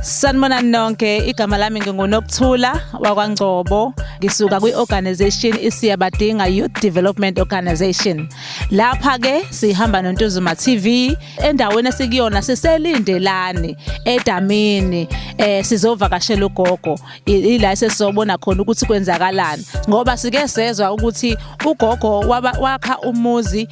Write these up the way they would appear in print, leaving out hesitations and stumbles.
Sanibonani nonke, igama lami nginguNokuthula wakwaNgcobo, ngisuka kwi-organization iSiyabadinga Youth Development Organization. Lapha ke sihamba noNtuzuma TV endaweni esikuyona siseLindelani edamini, sizovakashela ugogo ila sesizobona khona ukuthi kwenzakalani, ngoba sike sezwa ukuthi ugogo wakha umuzi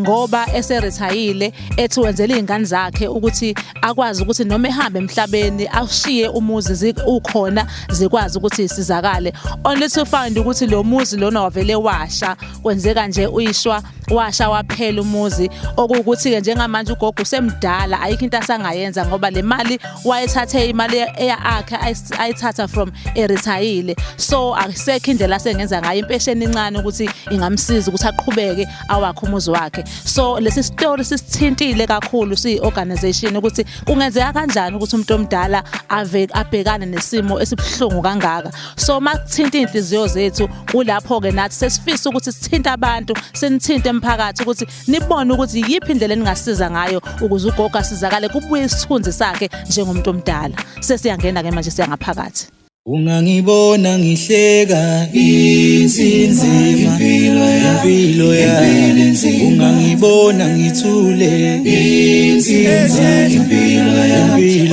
ngoba eserethayile, ethi wenzela izingane zakhe ukuthi akwazi ukuthi noma ehamba emhlabeni ashiye umuzi ukhona, zikwazi ukuthi sizakale. Only to find ukuthi lo muzi lona wavele washa, kwenzeka nje uyishwa washa waphela umuzi, okuwukuthi ke njengamanje ugogo usemdala, ayikho into asangayenza ngoba le mali wayethathe imali eyakhe ayithatha from erethayile, so akusekho indlela asengenza ngayo, impesheni incane ukuthi ingamsiza ukuthi aqhubeke awakhe umuzi wakhe. So lesi story sisithintile kakhulu siyi-organization ukuthi kungenzeka kanjani ukuthi umuntu omdala ave abhekane nesimo esibuhlungu kangaka. So makuthinta inhliziyo zethu, kulapho ke nathi sesifisa ukuthi sithinte abantu, sinithinte emphakathi ukuthi nibone ukuthi yiphi indlela eningasiza ngayo ukuze ugogo asizakale, kubuye isithunzi sakhe njengomuntu omdala. Sesiyangena ke manje, siya ngaphakathi. Ungangibona ngihleka, inzima impilo yami. Ungangibona ngithule, inzima impilo yami.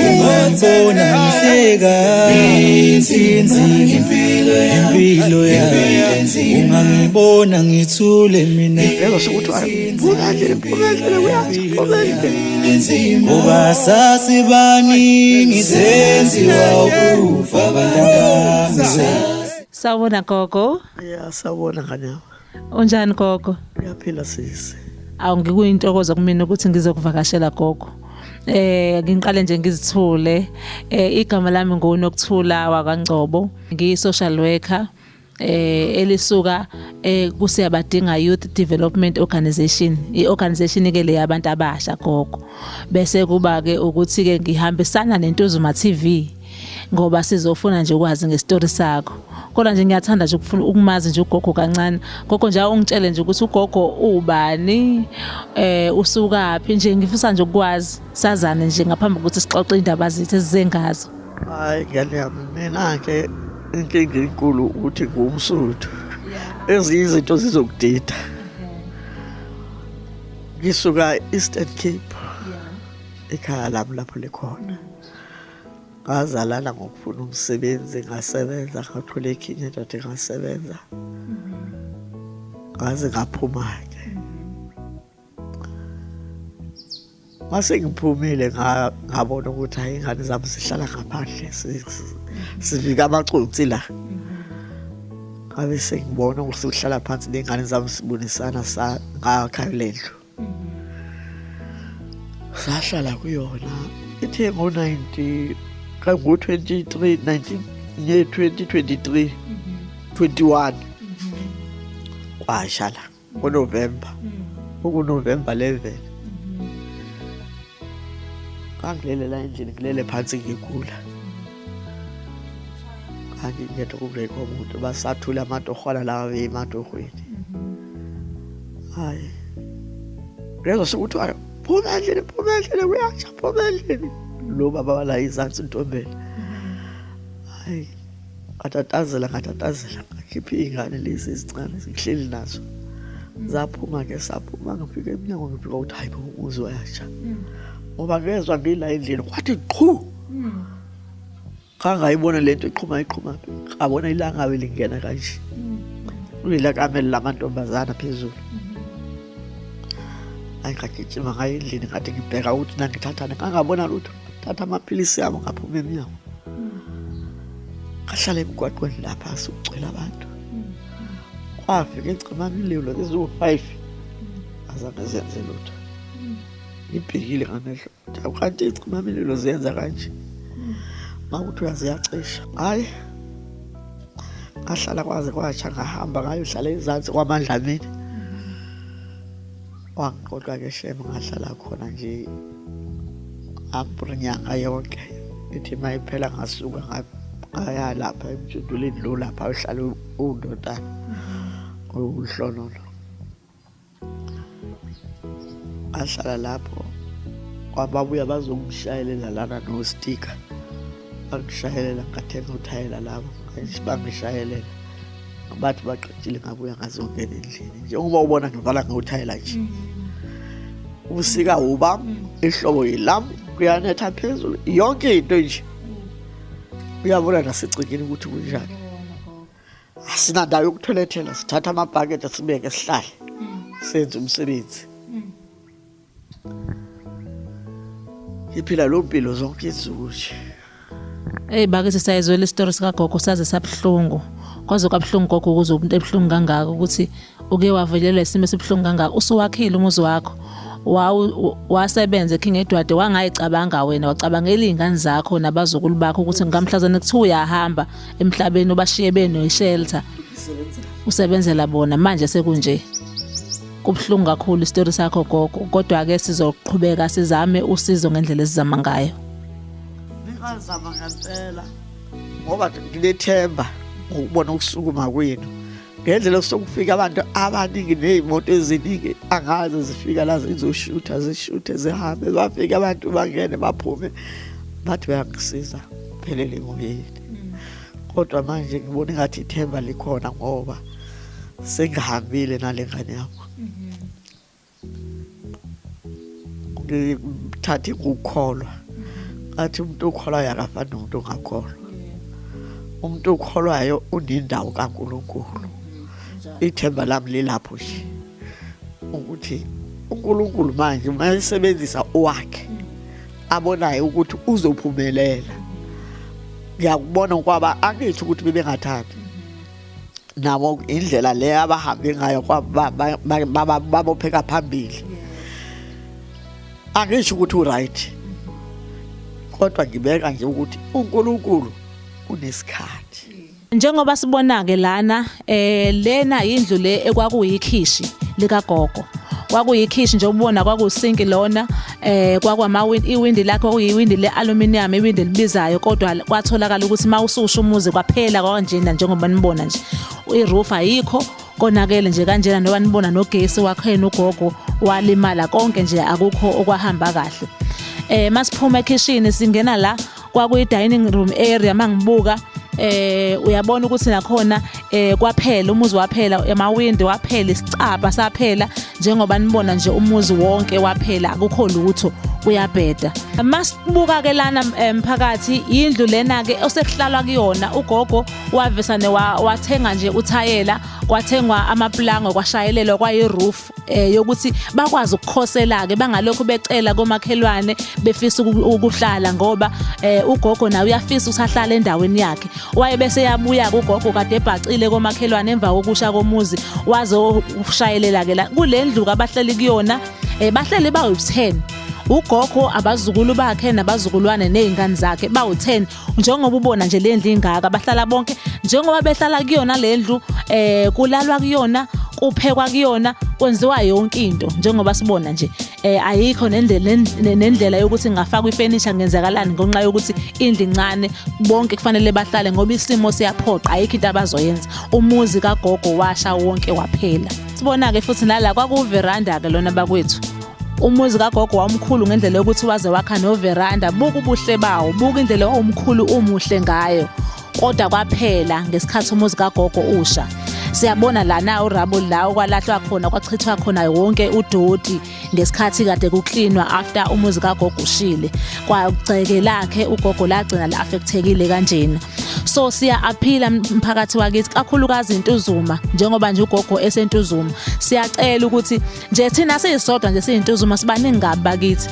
Ungangibona ngihleka, inzima impilo yami. Ungangibona ngithule mina. Yebo, sekuthi phuma endlini, phuma endlini, kuyasha, phuma endlini. Ngoba sasibaningi senziwa ukufa bantabami. Sawubona gogo. Ya, sawubona ngane yami. Unjani gogo? Ngiyaphila sisi. Awu, ngikuyintokozo kumina ukuthi ngizokuvakashela gogo. Ngiqale nje ngizithule. Igama lami nguNokuthula wakwaNgcobo. Ngiyi social worker elisuka kuSiyabadinga Youth Development Organization. I-organization ke le yabantu abasha gogo. Bese kuba ke ukuthi ke ngihambisana neNtuzuma TV ngoba sizofuna nje ukwazi ngestory sakho. Kodwa nje ngiyathanda nje ukufuna ukumazi nje ugogo kancane. Gogo, nje ungitshele nje ukuthi ugogo ubani, usukaphi nje, ngifisa nje ukwazi, sazane nje ngaphambi kokuthi sixoxe indaba zethu esizengazo. Hayi ngane yami, mina ke inkinga enkulu ukuthi ngumSuthu. Ezinye izinto zizokudida. Ngisuka Eastern Cape. Ekhaya lami lapho likhona. Ngazalana ngokufuna umsebenzi, ngasebenza, ngathola eKing Edward, ngasebenza. Ngaze ngaphuma-ke. Mase ngiphumile ngabona ukuthi hayi, ingane zami zihlala ngaphandle, sivika amaconsi la. Ngabe sengibona ukuthi uhlala phansi ney'ngane zami, sibonisana, ngakha le ndlu. Sahlala kuyona. Ithe ngo-90 ngo-23 19 nge-2023 21 kwasha la ngoNovemba, ukuNovemba 11. Ngangilele la endlini, ngilele phansi ngigula. Ngangingedwa, kungekho muntu, basathula amatohwana lawa ematohweni. Hayi, ngezwa sekuthiwa phuma endlini, phuma endlini, kuyasha, phuma endlini. Lo baba wala izansi intombela. Hayi, ngatatazela, ngatatazela, ngakhipha iy'ngane lezi ezincane zihleli nazo, zaphuma-ke, saphuma. Ngifika emnyango, ngifika ukuthi hayi bo, umuzi wayasha, ngoba ngezwa ngila endlini kwathi qhu. Ngangayibona lento iqhuma, iqhuma, ngabona ilangabe lingena kanje kulela kamelo lamantombazana phezulu. Hayi, ngagijima ngayo endlini, ngathi ngibheka ukuthi nangithathane, ngangabona lutho. Thatha amaphilisi abo, ngaphuma emnyango, ngahlala emgwaqweni lapha sokugcwele abantu. Kwafika icimamililo eziwu-5, azange zenze lutho. Ngibhekile ngamehlo, kanti icimamililo ziyenza kanje makuthi uyaziyacisha. Hhayi, ngahlala kwaze kwatsha, ngahamba ngayohlala ezansi kwaMandlamini. Wangiqoqa-ke shem, ngahlala khona nje inyanga yonke. Ithi uma iphela ngasuka ngaya lapha emjunduleni lo lapha uhlala undodana uhlonolo. Ngahlala lapho. Kwababuya bazongishayelela lana nostika, bangishayelela, ngathenga uthayela labo, bangishayelela, bathi baqedile, ngabuya ngazongena endlini. Njengoba ubona ngivala ngothayela nje, ubusika ubam, ihlobo yilami, kuyanetha phezulu, yonke into nje. Uyabona nasegcekeni ukuthi kunjani. Asinandawo yokutholethela, sithatha amabhakede sibeke, sihlale, senze umsebenzi. Ngiphila lo mpilo zonke izinsuku nje. Hey bakithi, sayizwela isitori sikagogo, saze sabuhlungu. Kwaze kwabuhlungu gogo ukuze umuntu ebuhlungu kangaka, ukuthi uke wavelelwa isimo esibuhlungu kangaka. Usuwakhile umuzi wakho, wawu wasebenza eKing Edward, wangayicabanga wena, wacabangela iy'ngane zakho nabazukulu bakho ukuthi ngamhlazane kuthiwa uyahamba emhlabeni ubashiye beno-shelter, usebenzela bona. Manje sekunje, kubuhlungu kakhulu isitori sakho gogo, kodwa-ke sizoqhubeka sizame usizo ngendlela esizama ngayo. Ningazama ngempela, ngoba nginethemba ngokubona ukusukuma kwenu ngendlela sokufika abantu abaningi ney'moto eziningi angazi zifika la zizoshutha, zishuthe, zihambe, bafike abantu bangene baphume, bathi bayangisiza, phelele emoyeni. Kodwa manje ngibona engathi ithemba likhona ngoba sengihambile nale ngane yami. Ngithathe ukukholwa, ngathi umuntu okholwayo akafani nomuntu ongakholwa. Umuntu okholwayo unendawo kaNkulunkulu. Ithemba lami lilapho nje ukuthi uNkulunkulu manje uma esebenzisa owakhe abonayo ukuthi uzophumelela. Ngiyakubona kwaba angithi ukuthi bebengathandi nabo, indlela le abahambe ngayo babopheka phambili. Angisho ukuthi uright, kodwa ngibeka nje ukuthi uNkulunkulu unesikhathi. Njengoba sibona-ke lana, lena indlu le ekwakuyikhishi likagogo. Kwakuyikhishi nje ubona, kwakusinki lona, kwakwama iwindi lakhe kwakuyiwindi le-aluminium, iwindi elibizayo, kodwa kwatholakala ukuthi mawususha umuzi kwaphela kanjena njengoba nibona nje. I-roof ayikho, konakele nje kanjena noba nibona, nogesi wakhena ugogo walimala, konke nje akukho okwahamba kahle. Masiphuma ekhishini singena la kwakuyi dining room area. Mangibuka, uyabona ukuthi nakhona kwaphela umuzi, waphela amawindi, waphela isicaba, saphela njengoba nibona nje, umuzi wonke waphela, akukho lutho, kuyabheda. Masibuka ke lana mphakathi, indlu lena ke osekuhlalwa kuyona, ugogo wavesane wathenga nje uthayela, kwathengwa amapulango, kwashayelelwa, kwayi-roof yokuthi bakwazi ukukhosela ke, bangalokhu becela komakhelwane befisa ukuhlala, ngoba ugogo naye uyafisa ukuthi ahlale endaweni yakhe. Waye bese yabuya ugogo, kade ebhacile komakhelwane emva kokusha komuzi, wazoshayelela ke la kule ndlu abahleli kuyona. Bahleli bawu-10, ugogo, abazukulu bakhe nabazukulwane nezingane zakhe, bawu-10 njengoba ubona nje. Le ndlu ingaka, bahlala bonke. Njengoba behlala kuyona le ndlu, kulalwa kuyona, kuphekwa kuyona, kwenziwa yonke into njengoba sibona nje. Ayikho nendlela yokuthi ngafakwa ifurniture, ngenzakalani, ngenxa yokuthi indlu incane, bonke kufanele bahlale ngoba isimo siyaphoqa, ayikho into abazoyenza. Umuzi kagogo washa wonke waphela. Sibona ke futhi nala kwakuveranda ke lona bakwethu. Umuzi kagogo wawumkhulu ngendlela yokuthi waze wakha noveranda. Buka ubuhle bawo, buka indlela owumkhulu umuhle ngayo, kodwa kwaphela ngesikhathi umuzi kagogo usha. Siyabona lana urubble la okwalahlwa khona, kwachithwa khona wonke udoti ngesikhathi kade kuklinwa after umuzi kagogo ushile. Kwagceke lakhe ugogo lagcina la-affectekile kanjena. So siya aphila mphakathi wakithi, kakhulukazi iNtuzuma, njengoba nje ugogo eseNtuzuma. Siyacela ukuthi nje thina siyisodwa nje siyiNtuzuma, sibaningi kabi bakithi,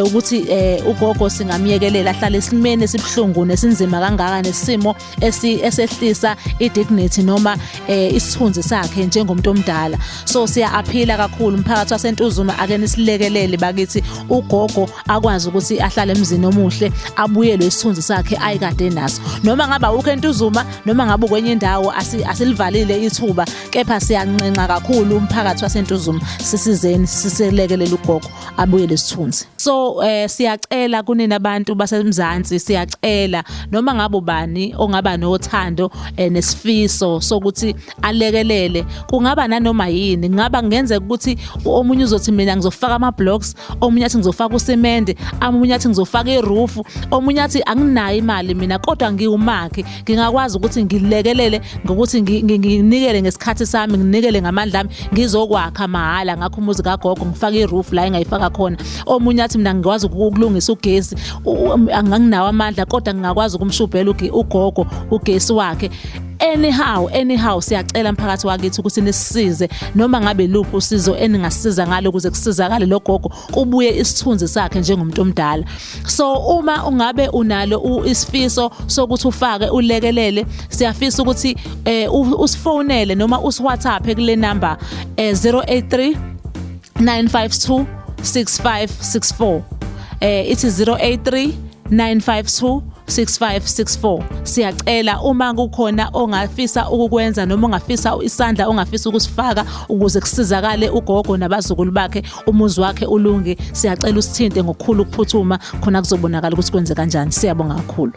ukuthi ugogo singamyekelela ahlale esimeni esibuhlungu nesinzima kangaka, nesimo esehlisa i-dignity noma isithunzi sakhe njengomuntu omdala. So siya aphila kakhulu umphakathi waseNtuzuma, ake nisilekelele bakithi, ugogo akwazi ukuthi ahlale emzini omuhle, abuyelwe isithunzi sakhe ayikade naso. Noma ngabe awukho eNtuzuma, noma ngabe ukwenye indawo, asilivalile ithuba, kepha siyanxenxa kakhulu umphakathi waseNtuzuma, sisizeni, sisilekelele ugogo abuyele isithunzi. So siyacela kunina abantu baseMzansi, siyacela noma ngabe ubani ongaba nothando nesifiso sokuthi alekelele, kungaba nanoma yini, kungaba kungenzeka ukuthi omunye uzothi mina ngizofaka ama-blocks, omunye athi ngizofaka usimende, omunye athi ngizofaka iroof, omunye athi anginayo imali mina kodwa ngiwumakhi, ngingakwazi ukuthi ngilekelele ngokuthi nginikele ngesikhathi sami, nginikele ngamandla ami, ngizokwakha mahhala ngakho umuzi kagogo, ngifake iroof la engayifaka khona. Omunye athi mina ngikwazi ukulungisa ugesi, anginawo amandla kodwa ngingakwazi ukumshubhela ugogo ugesi wakhe. Anyhow, siyacela mphakathi wakithi ukuthi nisisize noma ngabe luphi usizo eningasiza ngalo ukuze kusizakale lo gogo, kubuye isithunzi sakhe njengomuntu omdala. So uma ungabe unalo isifiso sokuthi ufake ulekelele, siyafisa ukuthi usifonele noma usiWhatsApp kule number 083 952 6564. Ithi 083 952 6564. Siyacela uma kukhona ongafisa ukukwenza noma ongafisa isandla ongafisa ukusifaka ukuze kusizakale ugogo nabazukulu bakhe, umuzi wakhe ulunge, siyacela usithinte ngokukhulu ukuphuthuma khona kuzobonakala ukuthi kwenze kanjani. Siyabonga kakhulu.